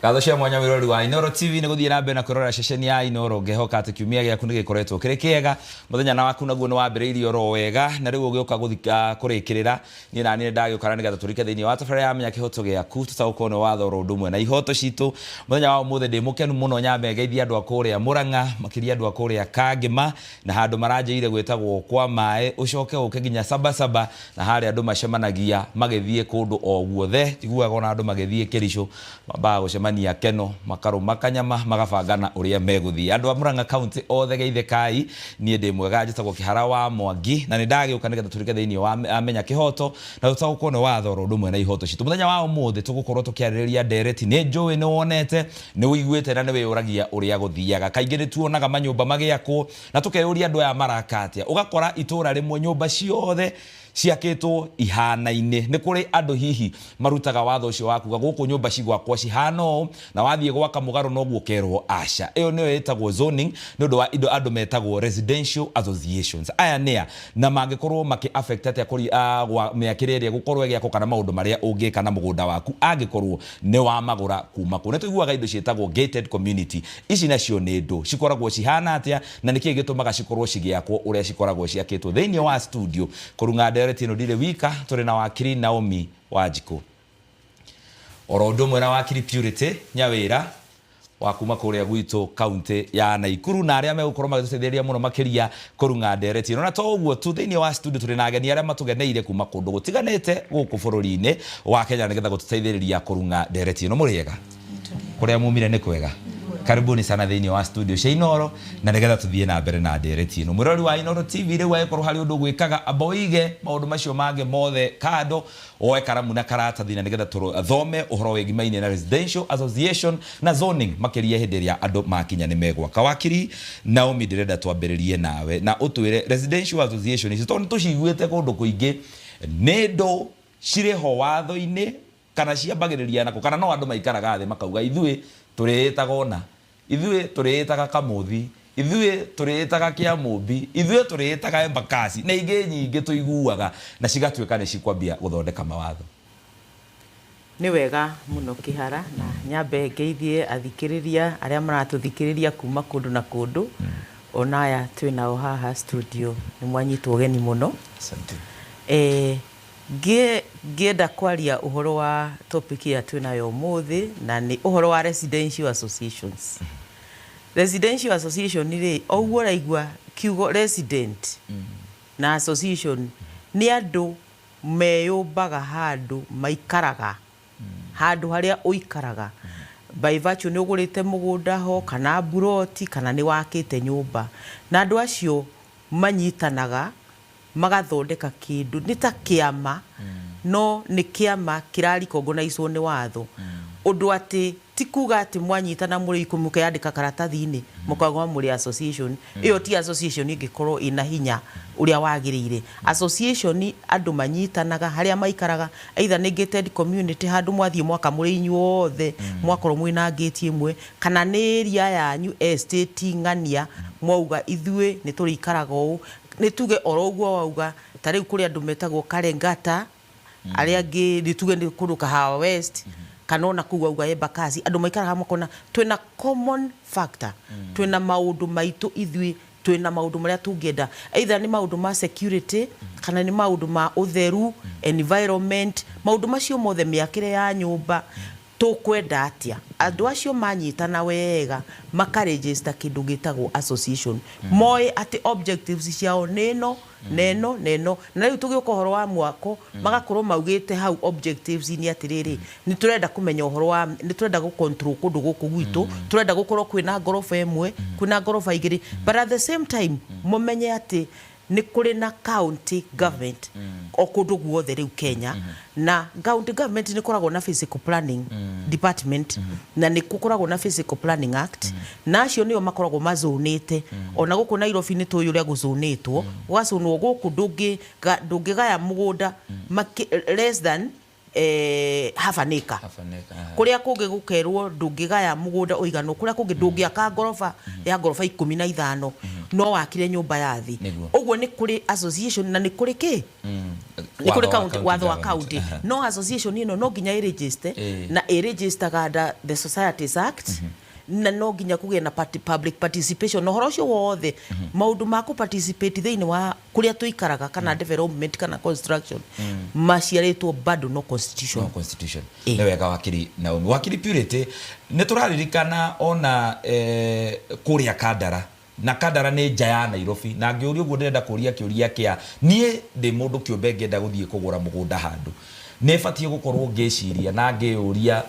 Ngatho cia mwanya mwĩroreri wa Inooro TV nĩ gũthiĩ na mbere na kwĩrorera ceceni ya Inooro. Ngehoka atĩ kiumia gĩaku nĩ gĩkoretwo kĩrĩ kĩega, mũthenya na waku naguo nĩ wambĩrĩirie oro wega, na rĩu ũgĩũka kũrĩkĩrĩra niĩ na niĩ nĩndagĩũka na nĩgetha tũrike thĩinĩ wa tabarĩra ya Menya Kĩhoto Gĩaku, tũtaũkwo nĩ watho oro ũndũ ũmwe na ihoto citũ. Mũthenya wa ũmũthĩ ndĩ mũkenu mũno nyambe ngeithie andũ a kũrĩa Mũrang'a, makĩria andũ a kũrĩa Kangĩma, na handũ maranjĩrire gwĩtagwo kwa maĩ, ũcoke ũke nginya Sabasaba, na harĩa andũ macemanagia magĩthiĩ kũndũ o guothe. Njiguaga ona andũ magĩthiĩ Kericho mambaga gũcemania Keno, makarũma kanyama, magabangana ũrĩa megũthiĩ. Andũ a Murang'a County othe geithĩkai, niĩ ndĩ mwega, njĩtagwo Kĩhara wa Mwangi, na nĩ ndagĩũka nĩgetha tũrike thĩinĩ wa Menya Kĩhoto, na tũtaũkwo nĩ watho oro ũndũ ũmwe na ihoto citũ. Mũthenya wa ũmũthĩ tũgũkorwo tũkĩarĩrĩria ndereti, nĩ njũĩ nĩ wonete, nĩ ũiguĩte na nĩ wĩyũragia ũrĩa gũthiaga. Kaingĩ nĩ tuonaga manyũmba magĩakwo na tũkeyũria andũ aya maraka atĩa. Ũgakora itũra rĩmwe nyũmba ciothe ciakĩtwo ihanaine. Nĩ kũrĩ andũ hihi marutaga watho ũcio wa kuga gũkũ nyũmba cigwakwo cihana ũũ, na wathiĩ gwaka mũgarũ noguo ũkerwo aca. Ĩyo nĩyo ĩtagwo zoning nĩ ũndũ wa indo andũ metagwo residential associations. Aya nĩa na mangĩkorwo makĩ affect atĩa gwa mĩakĩre ĩrĩa ĩgũkorwo ĩgĩakwo kana maũndũ marĩa ũngĩka na mũgũnda waku angĩkorwo nĩ wamagũra kuma kũ. Nĩ tũiguaga indo ciĩtagwo gated community. Ici nacio nĩ ndũ? Cikoragwo cihana atĩa na nĩkĩĩ gĩtũmaga cikorwo cigĩakwo ũrĩa cikoragwo ciakĩtwo? Thĩinĩ wa studio kũrung'a ndereti ĩno ndirĩ wika, tũrĩ na wakiri Naomi Wanjikũ oro ũndũ ũmwe na wakiri Purity Nyawĩra wa kuma kũrĩa gwitũ kaunti ya Naikuru, na arĩa megũkorwo magĩtũteithĩrĩria mũno makĩria kũrung'a ndereti ĩno. Na to ũguo tu, thĩinĩ wa studio tũrĩ na ageni arĩa matũgeneire kuma kũndũ gũtiganĩte gũkũ bũrũri-inĩ wa Kenya nĩgetha gũtũteithĩrĩria kũrung'a ndereti ĩno. Mũrĩega? Kũrĩa mumire nĩ kwega? Karibuni sana thĩinĩ wa studio cia Inooro, na nĩgetha tũthiĩ na mbere na ndereti ĩno. Mwĩroreri wa Inooro TV, rĩu angĩkorwo harĩ ũndũ ũgwĩkaga, amba ũige maũndũ macio mangĩ mothe kando, woe karamu na karatathi na nĩgetha tũthome ũhoro wĩgimainie na residential association na zoning makĩria hĩndĩ ĩrĩa andũ makinya nĩ megwaka. Wakiri Naomi, ndĩrenda twambĩrĩrie nawe na ũtwĩre residential association ici, tondũ nĩ tũciguĩte kũndũ kũingĩ, nĩ ndũ cirĩ ho watho-inĩ kana ciambagĩrĩria nakũ, kana no andũ maikaraga thĩ makauga ithuĩ tũrĩĩtaga ũna, ithuĩ tũrĩĩtaga Kamũthi, ithuĩ tũrĩĩtaga Kĩamũmbi, ithuĩ tũrĩĩtaga Embakasi, na ingĩ nyingĩ tũiguaga na cigatuĩka nĩ cikwambia gũthondeka mawatho. Nĩ wega mũno Kĩhara, na nyambe ngeithie athikĩrĩria arĩa maratũthikĩrĩria kuma kũndũ na kũndũ, ona aya twĩ nao haha studio nĩ mwanyitwo ũgeni mũno. Asante. Ngĩenda kwaria ũhoro wa topic ĩrĩa twĩ nayo ũmũthĩ, na nĩ ũhoro wa residential associations. Residential association rĩ, o ũguo ũraigua kiugo resident na association, nĩ andũ meyũmbaga handũ maikaraga, handũ harĩa ũikaraga. By virtue nĩ ũgũrĩte mũgũnda ho, kana mburoti, kana nĩ wakĩte nyũmba. Na andũ acio manyitanaga magathondeka kĩndũ, nĩ ta kĩama, no nĩ kĩama kĩra recognizwo nĩ watho. Ũndũ atĩ ti kuga atĩ mwanyitana mũrĩ ikũmi mũkeyandĩka karatathi-inĩ mũkauga mũrĩ association. Ĩyo ti association ĩngĩkorwo ĩna hinya ũrĩa wagĩrĩire. Association andũ manyitanaga harĩa maikaraga, either nĩ gated community handũ mwathiĩ mwaka mũrĩ inyuothe mwakorwo mwĩna gate ĩmwe, kana nĩ area yanyu estate ng'ania mwauga ithuĩ nĩ tũrĩikaraga ũũ. Nĩ tuge oro ũguo wauga, ta rĩu kũrĩ andũ metagwo Karengata, arĩa angĩ nĩ tuge nĩ kũndũ Kahawa West, kana ona kũu wauga Embakasi, andũ maikaraga makona twĩna common factor, twĩna maũndũ maitũ ithuĩ, twĩna maũndũ marĩa tũngĩenda, either nĩ maũndũ ma security, kana nĩ maũndũ ma ũtheru, environment, maũndũ macio mothe, mĩakĩre ya nyũmba, tũkwenda atĩa. Andũ acio manyitana wega makaregister kĩndũ gĩtagwo association, moĩ atĩ objectives ciao nĩ ĩno na ĩno na ĩno. Na rĩu tũgĩũka ũhoro wa mwako, magakorwo maugĩte hau objectives -inĩ atĩrĩrĩ, nĩ tũrenda kũmenya ũhoro wa, nĩ tũrenda gũ control kũndũ gũkũ gwitũ, tũrenda gũkorwo kwĩna ngoroba ĩmwe, kwĩna ngoroba igĩrĩ, but at the same time mũmenye atĩ nĩ kũrĩ na county government o kũndũ guothe rĩu Kenya, na county government nĩ koragwo na physical planning department, na nĩ gũkoragwo na Physical Planning Act, na acio nĩo makoragwo mazonĩte. Ona gũkũ Nairobi nĩ tũĩ ũrĩa gũzonĩtwo, gũgacũnwo gũkũ ndũngĩgaya mũgũnda less than half an acre. Half an acre, aha. Kũrĩa kũngĩ gũkerwo ndũngĩgaya mũgũnda ũiganwo, kũrĩa kũngĩ ndũngĩaka ngoroba ya ngoroba 15. No wakire nyũmba ya thĩ. Nĩguo. Ũguo nĩ kũrĩ association na nĩ kũrĩ kĩ, nĩ kũrĩ Watho wa county, county watho wa government. county. No association ĩno no nginya ĩregister na ĩregistaga under the Societies Act, na no nginya kũgĩe na public participation na ũhoro ũcio wothe, maũndũ ma kũ participate thĩinĩ wa kũrĩa tũikaraga kana development kana construction maciarĩtwo bado no constitution. No constitution. Ĩ. Nĩ wega, wakiri Naomi. Wakiri Purity, nĩ tũraririkana ona kũrĩa Kandara, na Kandara nĩ nja ya Nairobi, na ngĩũria ũguo ndĩrenda kũria kĩũria kĩa niĩ ndĩ mũndũ kĩũmbe ngĩenda gũthiĩ kũgũra mũgũnda handũ, nĩ batiĩ gũkorwo ngĩciria na ngĩyũria,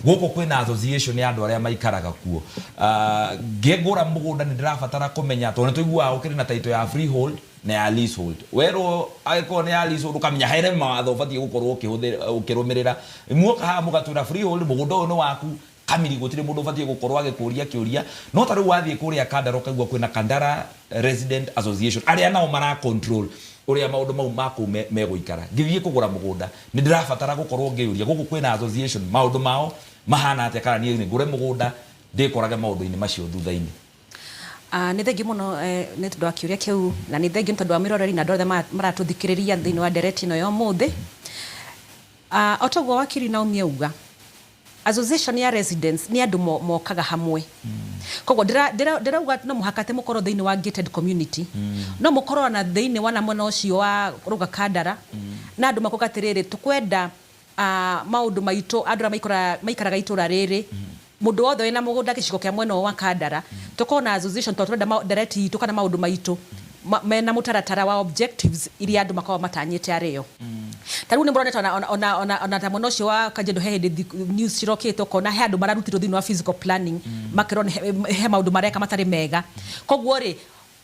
gũkũ kwĩna association ya andũ arĩa maikaraga kuo. Ah, ngĩgũra mũgũnda nĩ ndĩrabatara kũmenya, tondũ nĩ tũiguaga gũkĩrĩ na title ya freehold na ya leasehold. Werwo angĩkorwo nĩ ya leasehold, ũkamenya here mawatho ũbatiĩ gũkorwo ũkĩrũmĩrĩra. Muoka haha mũgatwĩra freehold, mũgũnda ũyũ nĩ waku kamiri, gũtirĩ mũndũ ũbatiĩ gũkorwo agĩkũria kĩũria. No ta rĩu wathiĩ kũrĩa Kandara ũkaigua kwĩna Kandara Resident Association, arĩa nao mara control ũrĩa maũndũ mau makũu megũikara. Ngĩthiĩ kũgũra mũgũnda nĩ ndĩrabatara gũkorwo ngĩyũria, gũkũ kwĩna association, maũndũ mao mahana atĩa, kana niĩ nĩ ngũre mũgũnda ndĩkorage maũndũ-inĩ macio thutha-inĩ? Ah, nĩ thengiũ mũno nĩ tondũ wa kĩũria kĩu, na nĩ thengiũ nĩ tondũ wa mĩroreri na andũ othe maratũthikĩrĩria thĩinĩ wa ndereti ĩno ya ũmũthĩ. Ah, o toguo wakiri Naomi auga, association ya residents nĩ andũ mokaga hamwe. Koguo ndĩrauga no mũhaka atĩ mũkorwo thĩinĩ wa gated community, no mũkorwo na thĩinĩ wa na mwena ũcio wa Rũga Kandara, na andũ makuga atĩrĩrĩ, tũkwenda maũndũ maitũ, andũ arĩa maikaraga itũra rĩrĩ, mũndũ wothe wĩna mũgũnda gĩcigo kĩa mwena ũyũ wa Kandara, tũkorwo na association tondũ tũrenda ndereti itũ kana maũndũ maitũ mena mũtaratara wa objectives iria andũ makoragwo matanyĩte arĩo. Ta rĩu nĩ mũronete ona ta mwena ũcio wa Kajiado, he hĩndĩ news cirokĩte ũkona he andũ mararutirwo thĩinĩ wa physical planning, makerwo nĩ he maũndũ mareka matarĩ mega. Koguo rĩ,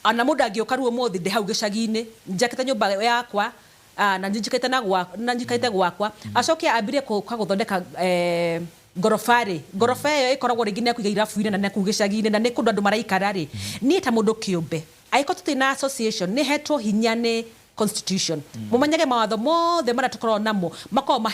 ona mũndũ angĩũka rĩu ũmũthĩ, ndĩ hau gĩcagi-inĩ njakĩte nyũmba yakwa, na njikĩte na gwa na njikarĩte gwakwa, acoke ambirie gũka gũthondeka ngoroba rĩ, ngoroba ĩyo ĩkoragwo rĩngĩ nĩ ya kũiga irabu-inĩ na nĩ kũu gĩcagi-inĩ na nĩ kũndũ andũ maraikara rĩ, niĩ ta mũndũ kĩũmbe, angĩkorwo tũtirĩ na association, nĩ hetwo hinya nĩ constitution, mũmenyage mawatho mothe marĩa tũkoragwo namo makoragwo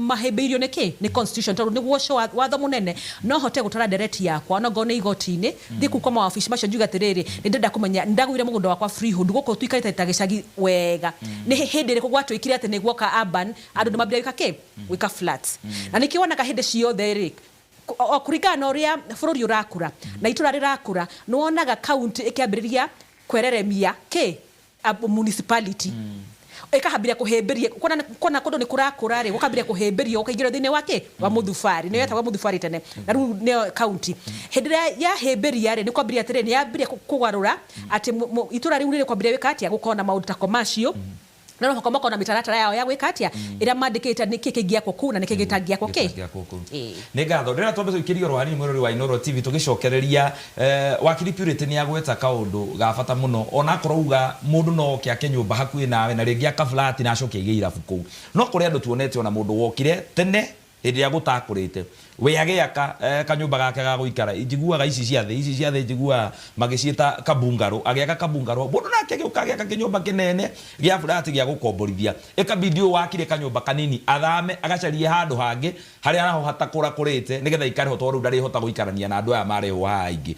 mahĩmbĩirio nĩ kĩ? Nĩ constitution, tondũ nĩguo ũcio watho mũnene. No hote gũtwara ndereti yakwa ona ngorwo nĩ igoti-inĩ, thiĩ kũu kwa mawabici macio njuge atĩrĩrĩ, nĩ ndĩrenda kũmenya, nĩ ndagũire mũgũnda wakwa freehold, gũkũ tũikarĩte ta gĩcagi wega, nĩ hĩndĩ ĩrĩkũ gwatuĩkire atĩ nĩ guoka urban, andũ nĩ mambire gwĩka kĩ? Gwĩka flats. Na nĩkĩo wonaga hĩndĩ ciothe rĩ, o kũringana na ũrĩa bũrũri ũrakũra na itũra rĩrakũra, nĩ wonaga county ĩkĩambĩrĩria kwereremia kĩ municipality, ĩkahambĩria kũhĩmbĩria kuona kũndũ nĩ kũrakũra rĩ, gũkambĩrĩria kũhĩmbĩrio, gũkaingĩrio thĩinĩ wa kĩ wa mũthubarĩ, nĩyo yetagwo mũthubarĩ tene na rĩu nĩyo county. Hĩndĩ ĩrĩa yahĩmbĩria rĩ, nĩ kwambĩrĩria atĩrĩrĩ, nĩ yambĩrĩria kũgarũra atĩ itũra rĩu rĩrĩ kwambĩrĩria gwĩka atĩa, gũkorwo na maũndũ ta commercial, na no mũhaka makorwo na mĩtaratara yao ya gwĩka atĩa, ĩrĩa mandĩkĩte nĩkĩ kĩngĩakwo kũu na nĩkĩ gĩtangĩakwo kĩ. Gĩtangĩakwo kũu. Ĩĩ. Nĩ ngatho. Ndĩrenda twambe tũikĩrie oro hanini, mwĩrori wa Inooro TV, tũgĩcokereria. Wakiri Purity nĩ agweta kaũndũ ga bata mũno, ona akorwo uga mũndũ no oke ake nyũmba hakuhĩ nawe na rĩngĩ aka flat na acoke aige irabu kũu, no kũrĩ andũ tuonete ona mũndũ wokire tene hĩndĩ ĩrĩa gũtakũrĩte, we agĩaka kanyũmba gake ga gũikara. Njiguaga ici cia thĩ, ici cia thĩ njiguaga magĩciĩta kabungarũ. Agĩaka kabungarũ, mũndũ nake agĩũka agĩaka kĩnyũmba kĩnene gĩa flat gĩa gũkomborithia. Ĩkabidi ũyũ wakire kanyũmba kanini athame agacarie handũ hangĩ harĩa naho hatakũrakũrĩte nĩgetha aikare ho, tondũ rĩu ndarĩhota gũikarania na andũ aya marehwo haha aingĩ.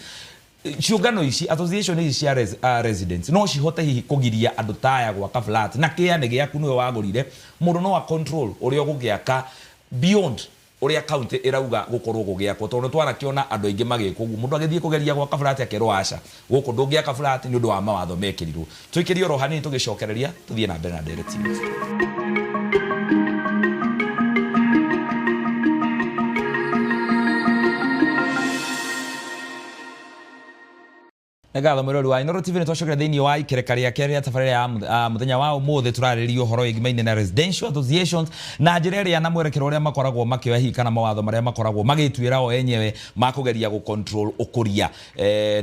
Ciũngano ici, association ici cia residents, no cihote hihi kũgiria andũ ta aya gwaka flat, na kĩa nĩ gĩaku, nĩwe wagũrire, mũndũ no a control ũrĩa ũgũgĩaka beyond ũrĩa county ĩrauga gũkorwo gũgĩakwo? Tondũ twanakĩona andũ aingĩ magĩkwo ũguo, mũndũ agĩthiĩ kũgeria gwaka flat akerwo aca, gũkũ ndũngĩaka flat nĩ ũndũ wa mawatho mekĩrirwo. Tũikĩrie oro hanini, tũgĩcokereria tũthiĩ na mbere na ndereti itũ. Nĩ ngatho, mwĩrori wa Inooro TV. Nĩ twacokera thĩinĩ wa ikereka rĩa kerĩ rĩa tabarĩra ya mũthenya wa ũmũthĩ. Tũrarĩrĩria ũhoro wĩgimaine na residential associations na njĩra ĩrĩa na mwerekero ũrĩa makoragwo makĩoya hihi kana mawatho marĩa makoragwo magĩtuĩra o enyewe ma kũgeria gũ-control ũkũria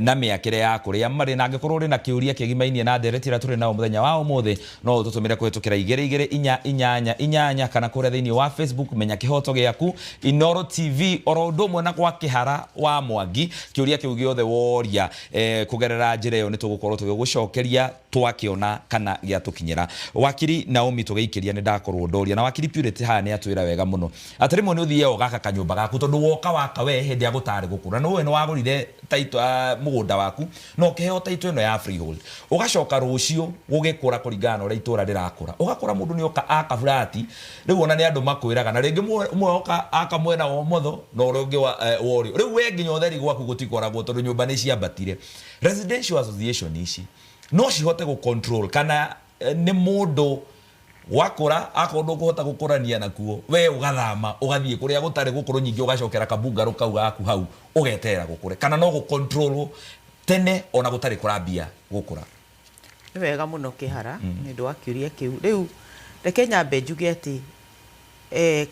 na mĩakĩre ya kũrĩa marĩ. Na angĩkorwo ũrĩ na kĩũria kĩgimainie na ndereti ĩrĩa tũrĩ nayo mũthenya wa ũmũthĩ, no ũtũtũmĩre kũhĩtũkĩra 22488 kana kũrĩa thĩinĩ wa Facebook, Menya Kĩhoto Gĩaku, Inooro TV, oro ũndũ ũmwe na kwa Kĩhara wa Mwangi. Kĩũria kĩu gĩothe woria. Kũgerera njĩra ĩyo nĩ tũgũkorwo tũgĩgũcokeria twakĩona kana gĩatũkinyĩra. Wakiri Naomi, tũgĩikĩria nĩ ndakorwo ndoria na wakiri Purity haha nĩ atwĩra wega mũno atĩ rĩmwe nĩ ũthiaga ũgaka kanyũmba gaku tondũ woka waka we hĩndĩ ya gũtarĩ gũkũra, na ũĩ nĩ wagũrire title, mũgũnda waku na ũkĩheo title ĩno ya freehold, ũgacoka rũciũ gũgĩkũra kũringana na ũrĩa itũra rĩrakũra, ũgakora mũndũ nĩ oka aka burati. Rĩu ona nĩ andũ makwĩraga, na rĩngĩ ũmwe oka aka mwena wa ũmotho na ũrĩa ũngĩ wa ũrĩo, rĩu we nginya ũtheri gwaku gũtikoragwo tondũ nyũmba nĩ ciambatire. Residential association ici no cihote gũ control kana nĩ mũndũ wakũra, akorwo ndũkũhota gũkũrania nakuo, we ũgathama ũgathiĩ kũrĩa gũtarĩ gũkũrũ, nyingĩ ũgacokera kabungarũ kau gaku hau ũgeterera gũkũre, kana no gũ control tene ona gũtarĩ kũrambia gũkũra? Nĩ wega mũno, Kĩhara, nĩ ũndũ wa kĩũria kĩu. Rĩu reke nyambe njuge atĩ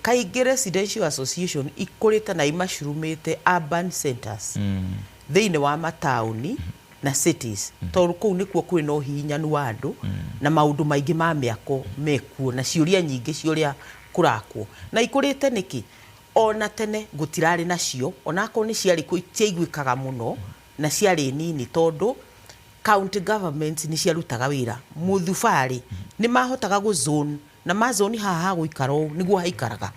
kaingĩ residential association ikũrĩte na imashroomĩte urban centers, thĩinĩ wa mataũni na cities, tondũ kũu nĩkuo kwĩ na ũhihinyanu wa andũ na maũndũ maingĩ ma mĩako mekuo na ciũria nyingĩ cia ũrĩa kũrakwo. Na ikũrĩte nĩkĩ? Ona tene gũtirarĩ nacio, onakorwo nĩ ciarĩ kuo itiaiguĩkaga mũno na ciarĩ nini, tondũ county governments nĩ ciarutaga wĩra. Mũthubarĩ nĩ mahotaga gũ zone, na mazoni haha hagũikara ũũ nĩguo haikaraga,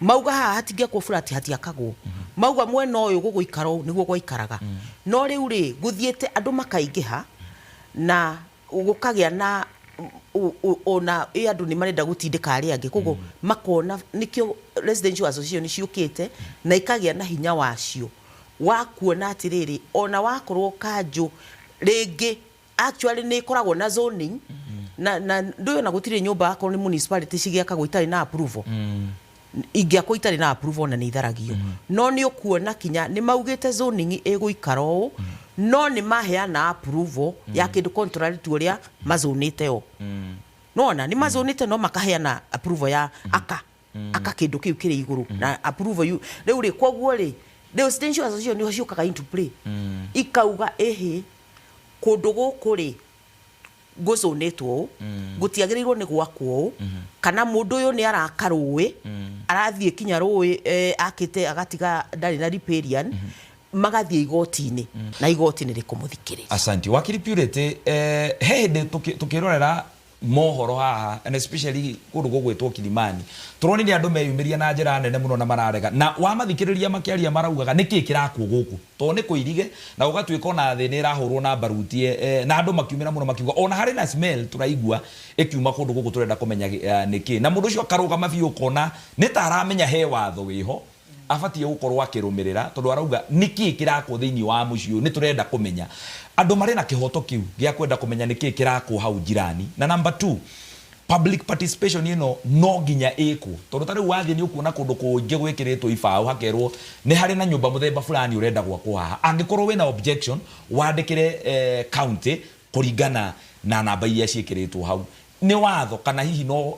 mauga haha hatingĩakwo burati hatiakagwo, mauga mwena ũyũ gũgũikara ũũ nĩguo gwaikaraga. No rĩu rĩ, gũthiĩte andũ makaingĩha na gũkagĩa na ona ĩ andũ nĩ marenda gũtindĩka arĩa angĩ, koguo makona nĩkĩo residential association ciũkĩte na ikagĩa na hinya wacio wa kuona atĩrĩrĩ, ona wakorwo kanjũ rĩngĩ actually nĩ ĩkoragwo na zoning na ndũĩ ona gũtirĩ nyũmba akorwo nĩ municipality cigĩakagwo itarĩ na approval. Ingĩakwo itarĩ na approval ona nĩ itharagio. No nĩ ũkuona kinya nĩ maugĩte zoning ĩgũikara ũũ, no nĩ maheana approval ya kĩndũ contrary to ũrĩa mazonĩte o. Nona nĩ mazonĩte no makaheana approval ya aka kĩndũ kĩu kĩrĩ igũrũ na approval rĩu rĩ. Koguo rĩ, residential association nĩho ciũkaga into play, ikauga ĩhĩ, kũndũ gũkũ rĩ gũcũnĩtwo ũũ, gũtiagĩrĩirwo nĩ gwakwo ũũ, kana mũndũ ũyũ nĩ araka rũĩ, arathiĩ kinya rũĩ, akĩte agatiga ndarĩ na riparian, magathiĩ igoti-inĩ na igoti nĩ rĩkũmũthikĩrĩria. Asante, wakiri Purity. He hĩndĩ tũkĩrorera mohoro haha and especially kũndũ gũgwĩtwo Kilimani, tũronire andũ meyumĩria na njĩra nene mũno na mararega, na wamathikĩrĩria makĩaria maraugaga nĩkĩ kĩrakwo gũkũ, tondũ nĩ kũirige na gũgatuĩka ona thĩ nĩ ĩrahũrwo na mbaruti, na andũ makiumĩra mũno makiuga ona harĩ na smell tũraigua ĩkiuma kũndũ gũkũ, tũrenda kũmenya nĩkĩ. Na mũndũ ũcio akarũgama biũ, ũkona nĩ ta aramenya he watho wĩho abatie gũkorwo akĩrũmĩrĩra, tondũ arauga nĩkĩ kĩrakwo thĩinĩ wa mũciĩ ũyũ, nĩ tũrenda kũmenya. Andũ marĩ na kĩhoto kĩu gĩa kwenda kũmenya nĩkĩ kĩrakwo hau jirani? Na number two, public participation ĩno no nginya ĩkwo, tondũ ta rĩu wathiĩ nĩ ũkuona kũndũ kũingĩ gwĩkĩrĩtwo ibaũ, hakerwo nĩ harĩ na nyũmba mũthemba fulani ũrenda gwakwo haha, angĩkorwo wĩna objection wandĩkĩre county kũringana na namba iria ciĩkĩrĩtwo hau. Nĩ watho kana hihi no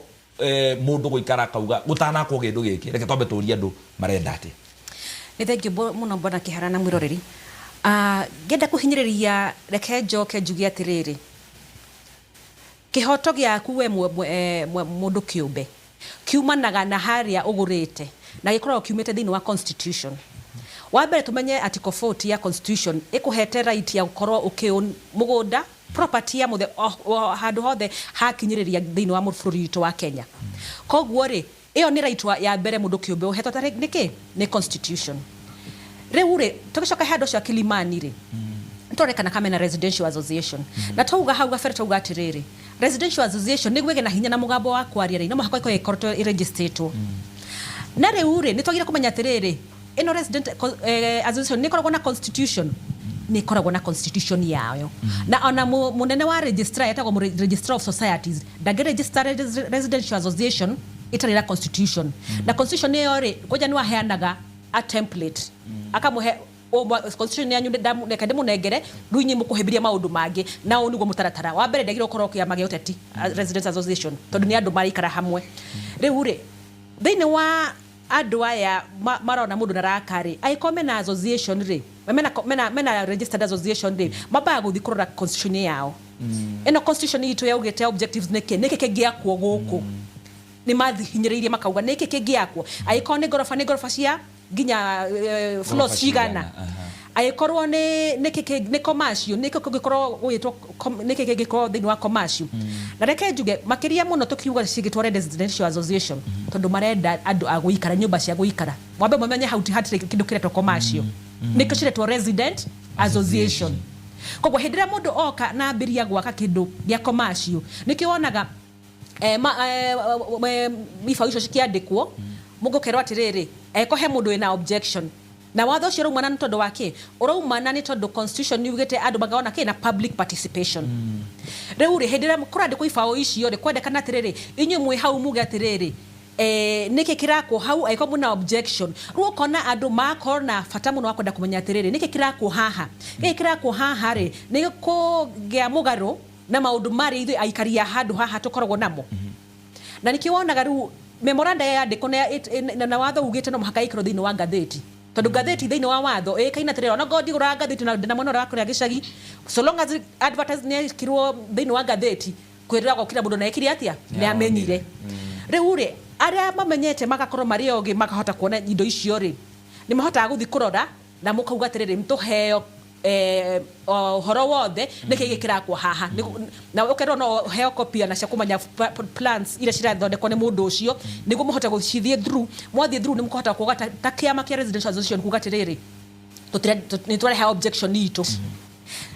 mũndũ gũikara akauga gũtanakwo kĩndũ gĩkĩ, reke twambe tũrie andũ marenda atĩa? Nĩ thengiũ mũno, bwana Kĩhara na mwĩroreri. Ngĩenda kũhinyĩrĩria, reke njoke njuge atĩrĩrĩ, kĩhoto gĩaku we mũndũ kĩũmbe kiumanaga na harĩa ũgũrĩte na gĩkoragwo kiumĩte thĩinĩ wa constitution. Wa mbere, tũmenye article 40 ya constitution ĩkũhete right ya gũkorwo ũkĩ own mũgũnda, property ya mũthe handũ hothe hakinyĩrĩria thĩinĩ wa bũrũri witũ wa Kenya. Koguo rĩ, ĩyo nĩ right ya mbere mũndũ kĩũmbe ũhetwo tarĩ nĩkĩ nĩ constitution. Rĩu rĩ, tũgĩcoka he andũ acio a Kilimani rĩ, nĩtũroreka kana mena residential association. Na twauga hau gabere, twauga atĩrĩrĩ, residential association nĩguo ĩgĩe na hinya na mũgambo wa kwaria rĩ, no mũhaka ĩkorwo ĩkoretwo ĩregisterĩtwo. Na rĩu rĩ, nĩ twagĩrĩire kũmenya atĩrĩrĩ, ĩno resident association nĩ ĩkoragwo na constitution, nĩ ĩkoragwo na constitution yayo. Na ona mũnene wa registrar, etagwo registrar of societies, ndangĩ register residential association ĩtarĩ na constitution. Na constitution ĩyo rĩ, kwanja nĩ waheanaga a template, akamũhe constitution yanyu, reke ndĩmũnengere, rĩu inyuĩ mũkũhĩmbĩria maũndũ mangĩ, na ũũ nĩguo mũtaratara. Wa mbere, ndagĩrĩirwo gũkorwo kĩama gĩa ũteti, residents association, tondũ nĩ andũ maraikara hamwe. Rĩu rĩ, thĩinĩ wa andũ aya marona mũndũ naraka rĩ, angĩkorwo mena association rĩ, mena registered association rĩ, mambaga gũthiĩ kũrora constitution yao. Ĩno constitution itũ yaugĩte objectives nĩkĩ, nĩkĩ kĩngĩakwo gũkũ? Nĩ mathihinyĩrĩirie makauga nĩkĩ kĩngĩakwo, angĩkorwo nĩ ngoroba, nĩ ngoroba cia nginya floors Ngoroba cigana. Cigana, aha. Angĩkorwo nĩ nĩ kĩ nĩ commercial, nĩ kĩ kũngĩkorwo gũgĩtwo nĩ kĩ kĩngĩkorwo thĩinĩ wa commercial. Na reke njuge makĩria mũno tũkiuga cigĩtwo residential association, tondũ marenda andũ a gũikara, nyũmba cia gũikara. Mwambe mũmenye hau hatirĩ kĩndũ kĩretwo commercial, nĩkĩo ciretwo resident association. Koguo hĩndĩ ĩrĩa mũndũ oka na ambĩria gwaka kĩndũ gĩa commercial, nĩkĩo wonaga ibaũ icio cikĩandĩkwo, mũgũkerwo atĩrĩrĩ, eko he mũndũ wĩna objection. Na watho ũcio ũraumana nĩ tondũ wa kĩ? Ũraumana nĩ tondũ constitution yugĩte andũ magona kĩ na public participation. Rĩu rĩ, hĩndĩ ĩrĩa kũrandĩkwo ibaũ icio rĩ, kwendekana atĩrĩrĩ, inyuĩ mwĩ hau muge atĩrĩrĩ, nĩkĩ kĩrakwo hau, angĩkorwo mwĩna objection. Rĩu ũkona andũ magakorwo na bata mũno wa kwenda kũmenya atĩrĩrĩ, nĩkĩ kĩrakwo haha, gĩkĩ kĩrakwo haha rĩ, nĩ kũgĩa mũgarũ na maũndũ marĩa ithuĩ aikari a handũ haha tũkoragwo namo. Na nĩkĩo wonaga rĩu memoranda yandĩkwo na watho ugĩte no mũhaka ĩkĩrwo thĩinĩ wa ngathĩti, tondũ ngathĩti thĩinĩ wa watho ĩkaina atĩrĩrĩ, ona ngorwo ndigũraga ngathĩti na ndĩna mwena ũrĩa wa kũrĩa gĩcagi, so long as advertise nĩ yekirwo thĩinĩ wa ngathĩti, kwĩragwo kila mũndũ na ekire atĩa, nĩ amenyire. Rĩu rĩ, arĩa mamenyete magakorwo marĩ ogĩ, makahota kuona indo icio rĩ, nĩ mahotaga gũthiĩ kũrora na mũkauga atĩrĩrĩ, tũheo ũhoro wothe nĩkĩ gĩkĩrakwo haha. Na ũkerwo no heo copy ona cia kũmenya plans iria cirathondekwo nĩ mũndũ ũcio, nĩguo mũhote gũcithiĩ through. Mwathiĩ through, nĩ mũkũhota kuga ta kĩama kĩa residential association kuga atĩrĩrĩ, nĩ twarehe objection itũ.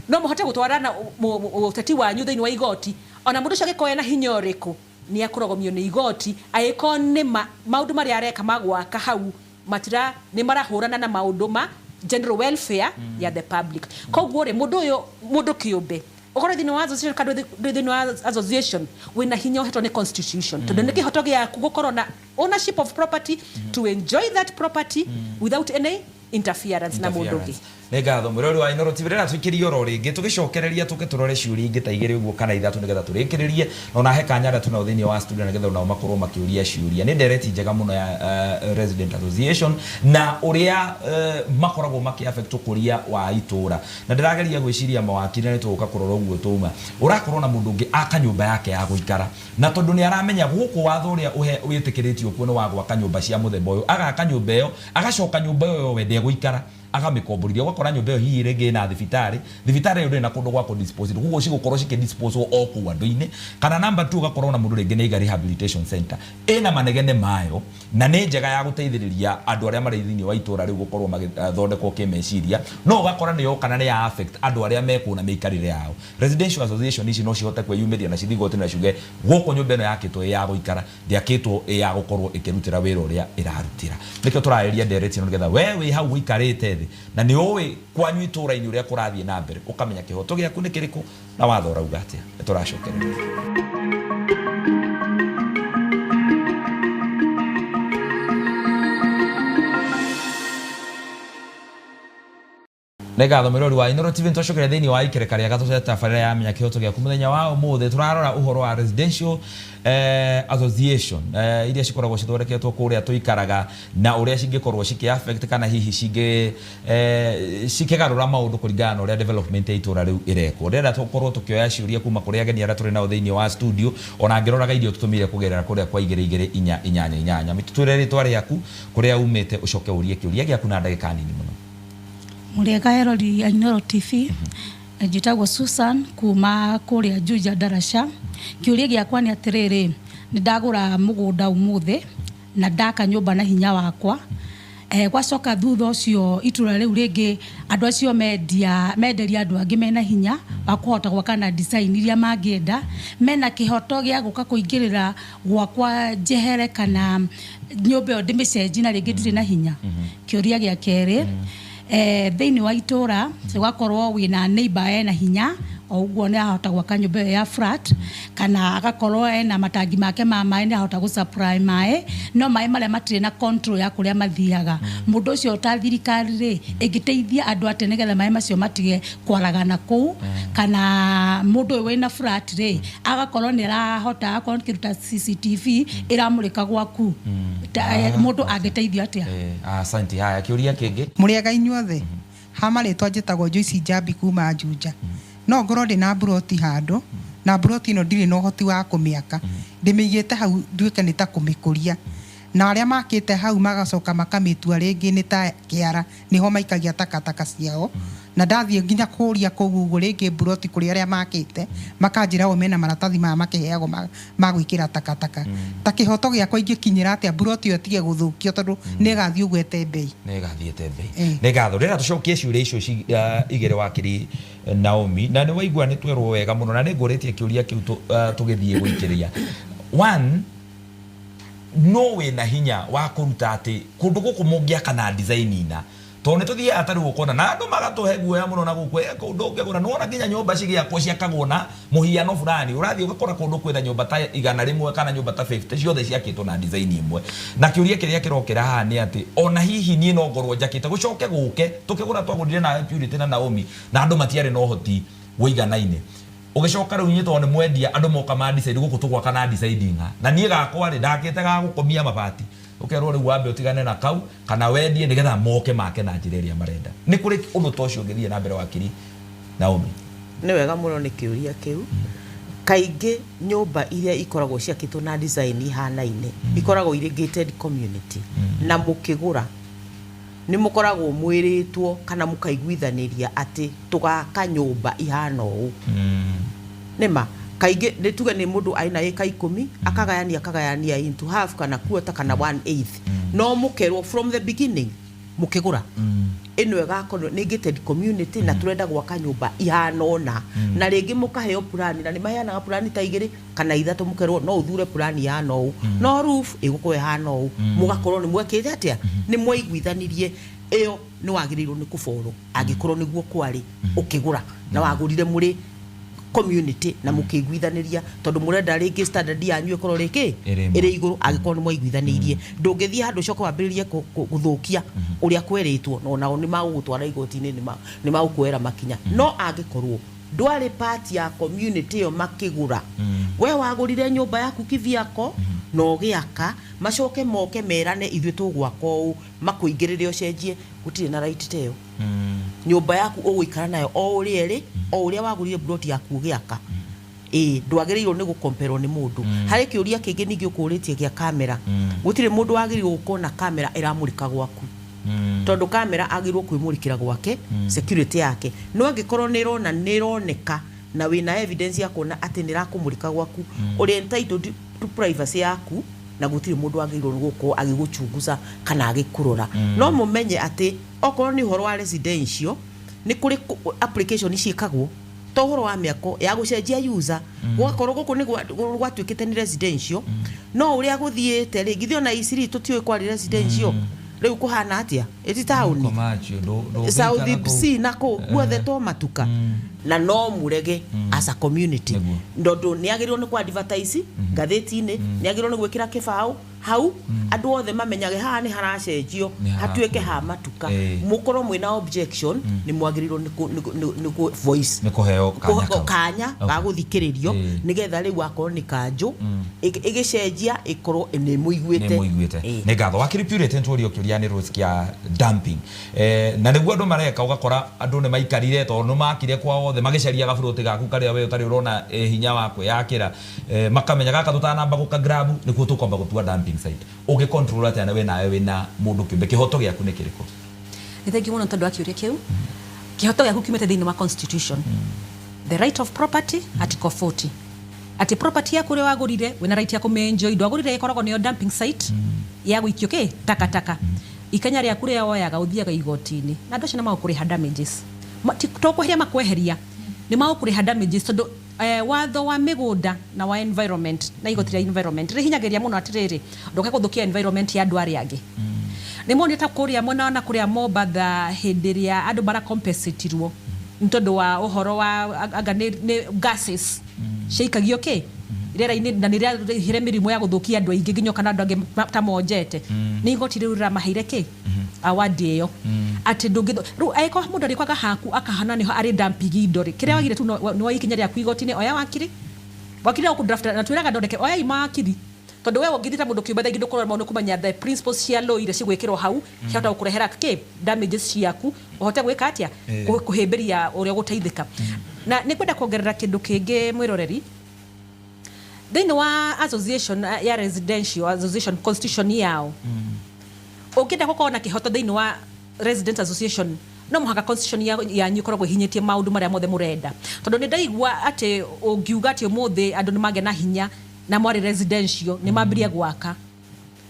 No mũhote gũtwarana ũteti wanyu thĩinĩ wa igoti. Ona mũndũ ũcio angĩkorwo ena hinya ũrĩkũ, nĩ akũrogomio nĩ igoti angĩkorwo nĩ maũndũ marĩa areka ma gwaka hau matira nĩ marahũrana na maũndũ ma general welfare ya the public. Koguo rĩ, mũndũ ũyũ, mũndũ kĩũmbe, ũkorwo thĩinĩ wa association kana ndwĩ thĩinĩ wa association, wĩna hinya ũhetwo nĩ constitution, tondũ nĩ kĩhoto gĩaku gũkorwo na ownership of property, to enjoy that property without any interference na mũndũ ũngĩ. Nĩ ngatho, mwĩrori wa Inooro TV. Rĩrĩa tũikĩrie oro rĩngĩ, tũgĩcokereria tũke tũrore ciũria ingĩ ta igĩrĩ ũguo kana ithatũ, nĩgetha tũrĩkĩrĩrie, na ona he kanya arĩa twĩnao thĩinĩ wa studio, nĩgetha onao makorwo makĩũria ciũria. Nĩ ndereti njega mũno ya resident association na ũrĩa makoragwo makĩ affect ũkũria wa itũra. Na ndĩrageria gwĩciria mawakiri, na nĩ tũgũka kũrora ũguo tũma ũrakorwo na mũndũ ũngĩ aka nyũmba yake ya gũikara, na tondũ nĩ aramenya gũkũ watho ũrĩa wĩtĩkĩrĩtio kuo nĩ wa gwaka nyũmba cia mũthemba ũyũ, agaka nyũmba ĩyo, agacoka nyũmba ĩyo we ndegũikara, agamĩkomborithia. Ũgakora nyũmba ĩyo hihi rĩngĩ ĩna thibitarĩ, thibitarĩ ĩyo ndĩrĩ na kũndũ gwa kũ dispose, koguo cigũkorwo cikĩ dispose o kũu andũ-inĩ. Kana number 2, ũgakorwo na mũndũ rĩngĩ nĩ aiga rehabilitation center ĩna manegene mayo, na nĩ njega ya gũteithĩrĩria andũ arĩa marĩ thĩinĩ wa itũra rĩu gũkorwo magĩthondekwo kĩmeciria, no ũgakora nĩ yoka na nĩ ya affect andũ arĩa mekũu na mĩikarĩre yao. Residential association ici no cihote kwĩyumĩria na cithiĩ igoti na ciuge gũkũ nyũmba ĩno yakĩtwo ĩ ya gũikara, ndĩakĩtwo ĩ ya gũkorwo ĩkĩrutĩra wĩra ũrĩa ĩrarutĩra. Nĩkĩo tũrarĩria ndereti ĩno, nĩgetha we wĩ hau ũikarĩte thĩ na nĩ ũĩ kwanyu itũra-inĩ ũrĩa kũrathiĩ na mbere, ũkamenya kĩhoto gĩaku nĩ kĩrĩkũ na watho ũrauga atĩa. Nĩ tũracokereria. Nĩ ngatho, mwĩrori wa Inooro TV. Nĩtwacokeria thĩinĩ wa ikereka rĩa gatatũ rĩa tabarĩra ya Menya Kĩhoto Gĩaku. Mũthenya wa ũmũthĩ tũrarora ũhoro wa residential association iria cikoragwo cithondeketwo kũrĩa tũikaraga, na ũrĩa cingĩkorwo cikĩ affect kana hihi cingĩ cikĩgarũra maũndũ kũringana na ũrĩa development ya itũra rĩu ĩrekwo. Ndĩrenda tũkorwo tũkĩoya ciũria kuma kũrĩ ageni arĩa tũrĩ nao thĩinĩ wa studio, ona ngĩroraga iria ũtũtũmĩire kũgerera kũrĩa kwa 22488. Mĩtũtwĩre rĩtwa rĩaku, kũrĩa umĩte, ũcoke ũrie kĩũria gĩaku na ndagĩka nini mũno. Mũrĩega erori a Inooro TV. Njĩtagwo Susan kuma kũrĩa Juja Ndaraca. Kĩũria gĩakwa nĩ atĩrĩrĩ, nĩ ndagũra mũgũnda ũmũthĩ na ndaka nyũmba na hinya wakwa. Gwacoka thutha ũcio itũra rĩu rĩngĩ andũ acio mendia menderia andũ angĩ mena hinya wa kũhota gwaka na design iria mangĩenda, mena kĩhoto gĩa gũka kũingĩrĩra gwakwa njehere kana nyũmba ĩyo ndĩmĩcenjie na rĩngĩ ndirĩ na hinya? Kĩũria gĩa kerĩ, thĩinĩ wa itũra ũgakorwo wĩna neighbor ena hinya o ũguo, nĩ ahota gwaka nyũmba ĩyo ya flat, kana agakorwo ena matangi make ma maĩ, nĩ ahota gũ supply maĩ, no maĩ marĩa matirĩ na control ya kũrĩa mathiaga. Mũndũ ũcio ta thirikari rĩ, ĩngĩteithia andũ atĩa nĩgetha maĩ macio matige kwaragana kũu? Kana mũndũ ũyũ wĩna flat rĩ, agakorwo nĩ arahota akorwo kĩndũ ta CCTV ĩramũrĩka gwaku, mũndũ angĩteithio atĩa? Asante. Haya, kĩũria kĩngĩ. Mũrĩega inyuothe. Ha marĩtwa njĩtagwo Joyce Njambi kuma Juja. No ngorwo ndĩ na mburoti handũ, na mburoti ĩno ndirĩ na ũhoti wa kũmĩaka, ndĩmĩigĩte hau nduĩke nĩ ta kũmĩkũria. Na arĩa makĩte hau magacoka makamĩtua rĩngĩ nĩ ta kĩara, nĩho maikagia takataka ciao. Na ndathiĩ nginya kũria kũu ũguo rĩngĩ mburoti kũrĩ arĩa makĩte, makanjĩra o mena maratathi maya makĩheagwo ma gwĩkĩra takataka. Ta kĩhoto gĩakwa ingĩkinyĩra atĩa mburoti ĩyo ĩtige gũthũkio, tondũ nĩ ĩgathiĩ ũguo ĩte mbei. Nĩ ĩgathiĩ ĩte mbei. Ĩĩ. Nĩ ngatho. Rĩra tũcokie ciũria icio igĩrĩ, wakiri Naomi, na nĩ waigua nĩ twerwo wega mũno, na nĩ ngũrĩtie kĩũria kĩu tũgĩthiĩ gũikĩria. One, no wĩna hinya wa kũruta atĩ kũndũ gũkũ mũngĩaka na design ina, tondũ nĩ tũthiaga ta rĩu ũkona na andũ magatũhe guoya mũno na gũkũ kũu ndũngĩgũra. Nĩwona nginya nyũmba cigĩakwo ciakagwo na mũhiano fulani, ũrathiĩ ũgakora kũndũ kwĩna nyũmba ta 100 kana nyũmba ta 50 ciothe ciakĩtwo na design ĩmwe. Na kĩũria kĩrĩa kĩrokĩra haha nĩ atĩ ona hihi niĩ no ngorwo njakĩte gũcoke gũke tũkĩgũra, twagũrire nawe Purity na Naomi, na andũ matiarĩ na ũhoti ũiganaine. Ũgĩcoka rĩu inyuĩ tondũ nĩ mwendia, andũ moka ma decide gũkũ tũgwaka na decide ng'a, na niĩ gakwa rĩ ndakĩte ga gũkomia mabati, ũkerwo rĩu wambe ũtigane na kau kana wendie nĩgetha moke make na njĩra ĩrĩa marenda. Nĩ kũrĩ ũndũ ta ũcio ũngĩthiĩ na mbere, wakiri Naomi? Nĩ wega mũno nĩ kĩũria kĩu. Kaingĩ nyũmba iria ikoragwo ciakĩtwo na design ihanaine ikoragwo irĩ gated community, na mũkĩgũra nĩ mũkoragwo mwĩrĩtwo kana mũkaiguithanĩria atĩ tũgaka nyũmba ihana ũũ. Nĩma kaingĩ nĩ tuge nĩ mũndũ aina ĩka 10, akagayania into half kana quarter kana one eighth, no mũkerwo from the beginning mũkĩgũra ĩno ĩgakorwo nĩ gated community na tũrenda gwaka nyũmba ihana ũna. Na rĩngĩ mũkaheo purani, na nĩ maheanaga purani ta 2 kana 3, mũkerwo no ũthure purani ihana ũũ, no roof ĩgũkorwo ĩhana ũũ. Mũgakorwo nĩ mwekĩte atĩa, nĩ mwaiguithanirie. Ĩyo nĩ wagĩrĩirwo nĩ kũboro angĩkorwo nĩguo kwarĩ ũkĩgũra na wagũrire mũrĩ community na mũkĩiguithanĩria, tondũ mũrenda rĩngĩ standard yanyu ĩkorwo rĩkĩ ĩrĩ ĩmwe. Ĩrĩ igũrũ. Angĩkorwo nĩ mwaiguithanĩirie, ndũngĩthiĩ handũ ũcoke wambĩrĩrie gũthũkia ũrĩa kwerĩtwo, na onao nĩ magũgũtwara igoti-inĩ, nĩ magũkuoera makinya. No angĩkorwo ndwarĩ part ya community ĩyo makĩgũra, we wagũrire nyũmba yaku kivyako na ũgĩaka, macoke moke merane ithuĩ tũgwaka ũũ, makũingĩrĩre ũcenjie, gũtirĩ na right ta ĩyo. Nyũmba yaku ũgũikara nayo o ũrĩa ĩrĩ, o ũrĩa wagũrire plot yaku ũgĩaka. Ĩĩ, ndwagĩrĩirwo nĩ gũkomperwo nĩ mũndũ. Harĩ kĩũria kĩngĩ ningĩ ũkũrĩtie gĩa kamera. Gũtirĩ mũndũ wagĩrĩirwo gũkorwo na kamera ĩramũrĩka gwaku, tondũ kamera agĩrĩirwo kwĩmũrĩkĩra gwake, security yake. No angĩkorwo nĩ ĩrona, nĩ ĩroneka na wĩna evidence ya kuona atĩ nĩ ĩrakũmũrĩka gwaku, ũrĩ entitled to privacy yaku, na gũtirĩ mũndũ wagĩrĩirwo nĩ gũkorwo agĩgũchunguza kana agĩkũrora. No mũmenye atĩ okorwo nĩ ũhoro wa residential, nĩ kũrĩ application ciĩkagwo to ũhoro wa mĩako ya gũcenjia user, gũgakorwo gũkũ nĩ gwatuĩkĩte nĩ residential, no ũrĩa gũthiĩte rĩ, githĩ ona Eastleigh tũtiũĩ kwarĩ residential, rĩu kũhana atĩa? Ĩti taũni. Komacio, South ndũngĩikara kũu. C na kũ guothe to matuka, na no mũrege as a community. Tondũ nĩ agĩrĩirwo nĩ kũ advertise ngathĩti-inĩ, nĩ agĩrĩirwo nĩ gwĩkĩra kĩbaũ hau andũ othe mamenyage haha nĩ haracenjio Nĩ harakwo. hatuĩke ha matuka. Ĩĩ. Mũkorwo mwĩna objection, nĩ mwagĩrĩirwo nĩ kũ voice. Nĩ kũheo kanya kau. Kanya ga gũthikĩrĩrio, nĩgetha rĩu akorwo nĩ kanjũ ĩgĩcenjia ĩkorwo nĩ mũiguĩte. Nĩ mũiguĩte. Ĩĩ. Nĩ ngatho, wakiri Purity. Nĩtworio kĩũria nĩ Rose kĩa dumping, na nĩguo andũ mareka, ũgakora andũ nĩ maikarire tondũ nĩ makire kwao othe magĩcaria gaburoti gaku karĩa we ũtarĩ ũrona hinya wa kwĩyakĩra, makamenya gaka tũtanamba gũka grab nĩkuo tũkwamba gũtua dumping site. Ũngĩ control atĩa na we nawe wĩna mũndũ kĩũmbe? Kĩhoto gĩaku nĩ kĩrĩkũ? Nĩ thengiũ mũno tondũ wa kĩũria kĩu. Kĩhoto gĩaku kiumĩte thĩinĩ wa constitution, the right of property, article 40, atĩ property yaku ũrĩa wagũrire wĩna right ya kũmĩenjoy. Ndwagũrire ĩkoragwo nĩyo dumping site ya gũikio kĩ takataka. Ikenya rĩaku rĩrĩa woyaga ũthiaga igoti-inĩ na andũ acio nĩ magũkũrĩha damages. To kweheria makweheria, nĩ magũkũrĩha damages, tondũ watho wa mĩgũnda na wa environment na igoti rĩa environment rĩhinyagĩria mũno atĩrĩrĩ, ndũke gũthũkia environment ya andũ arĩa angĩ. Nĩ monire ta kũrĩa mwena wa na kũrĩa Mombatha, hĩndĩ ĩrĩa andũ marakompensatirwo nĩ tondũ wa ũhoro wa anga nĩ gases ciaikagio kĩ rĩera-inĩ, na nĩ rĩarehire mĩrimũ ya gũthũkia andũ aingĩ nginya kana andũ angĩ ta monjete. Nĩ igoti rĩu rĩramaheire kĩ award ĩyo atĩ ndũngĩ rĩu angĩkorwo mũndũ arĩkwaga haku akahana nĩho arĩ dumping indo rĩ, kĩrĩa wagire tu nĩ woe ikinya rĩaku igoti-inĩ. Oya wakiri, wakiri no kũdraft na twĩraga ndondeke oyai mawakiri, tondũ we ũngĩthiĩ ta mũndũ kĩũmbe thaingĩ ndũkorwo maũndũ kũmenya the principles cia law iria cigwĩkĩrwo hau ciahota gũkũrehera kĩ damages ciaku, ũhote gwĩka atĩa, kũhĩmbĩria ũrĩa ũgũteithĩka. Na nĩ kwenda kuongerera kĩndũ kĩngĩ, mwĩroreri. Thĩinĩ wa association ya residential association constitution yao, ũngĩenda gũkorwo na kĩhoto thĩinĩ wa resident association, no mũhaka constitution yanyu ĩkoragwo ĩhinyĩtie maũndũ marĩa mothe mũrenda, tondũ nĩ ndaigua atĩ ũngiuga atĩ ũmũthĩ andũ nĩ magĩa na hinya na mwarĩ residential nĩ mambirie gwaka,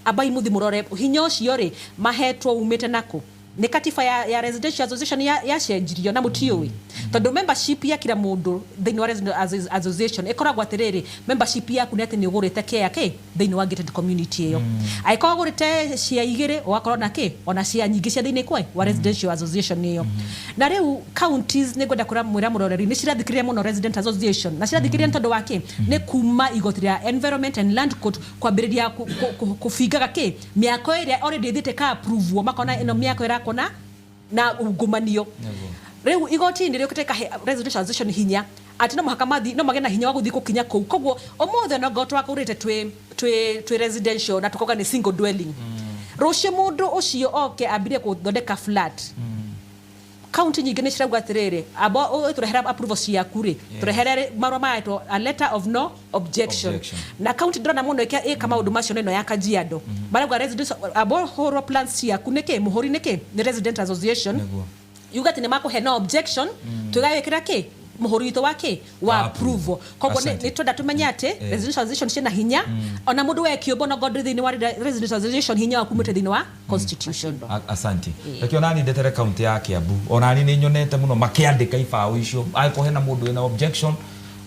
ambai muthi murore hinya ũcio rĩ mahetwo umĩte nakũ. Nĩ katiba ya residential association yacenjirio na mũtiũĩ, tondũ membership ya kila mũndũ thĩinĩ wa resident association ĩkoragwo atĩrĩrĩ, membership yaku nĩ atĩ nĩ ũgũrĩte kĩa kĩ thĩinĩ wa gated community ĩyo. Angĩkorwo ũgũrĩte cia igĩrĩ, ũgakorwo na kĩ ona cia nyingĩ cia thĩinĩ kwe wa residential association ĩyo. Na rĩu counties, nĩ ngwenda mwĩra mũroreri, nĩ cirathikĩrĩria mũno resident association, na cirathikĩrĩria nĩ tondũ wa kĩ? Nĩ kuma igoti rĩa Environment and Land Court kwambĩrĩria kũbingaga kĩ mĩako ĩrĩa already ĩthiĩte ka approve, makona ĩno mĩako ĩrakwo na ungumanio. Rĩu igoti nĩ rĩũkĩte ĩkahe residential association hinya atĩ no mũhaka mathi no magĩe na hinya wa gũthiĩ gũkinya kũu. Koguo ũmũthĩ no ngorwo twakũrĩte twĩ residential na tũkauga nĩ single dwelling, rũciũ mũndũ ũcio oke ambire gũthondeka flat, kaunti nyingĩ nĩ cirauga atĩrĩrĩ, amba ũtũrehere approval ciaku rĩ, tũrehere marũa maretwo a letter of no objection. Objection. Na kaunti ndĩrona mũno ĩka maũndũ macio nĩ ĩno ya Kajiado. Marauga residents amba ũhũrwo plans ciaku nĩkĩ, mũhũri nĩkĩ nĩ resident association, yuga atĩ nĩ makũhe no objection, tũgagĩkĩra kĩ mũhũri witũ wa kĩ wa Wa approval. Koguo Asante. nĩ twenda tũmenye atĩ residential association ciĩna hinya, ona mũndũ we kĩũmbe no ngorwo thĩinĩ wa residential association, hinya waku umĩte thĩinĩ wa constitution. Asante. Reke onani ndetere kaunti ya Kiambu. Onani nĩ nyonete mũno makĩandĩka ibaũ icio, angĩkorwo hena mũndũ wĩna objection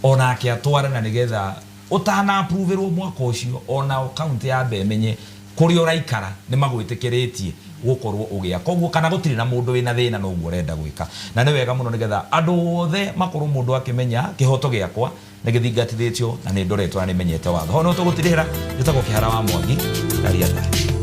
onake atware, na nĩgetha ũtana approverwo mwaka ũcio, ona kaunti yambe ĩmenye kũrĩa ũraikara nĩ magwĩtĩkĩrĩtie gũkorwo ũgĩa koguo kana gũtirĩ na mũndũ wĩna thĩna noguo ũrenda gwĩka. Na nĩ wega mũno nĩgetha andũ othe makorwo mũndũ akĩmenya kĩhoto gĩakwa nĩ gĩthingatithĩtio na nĩ ndoretwo na nĩ menyete watho. Ho no tũgũtirĩra. Njĩtagwo Kĩhara wa Mwangi. Raria thayũ.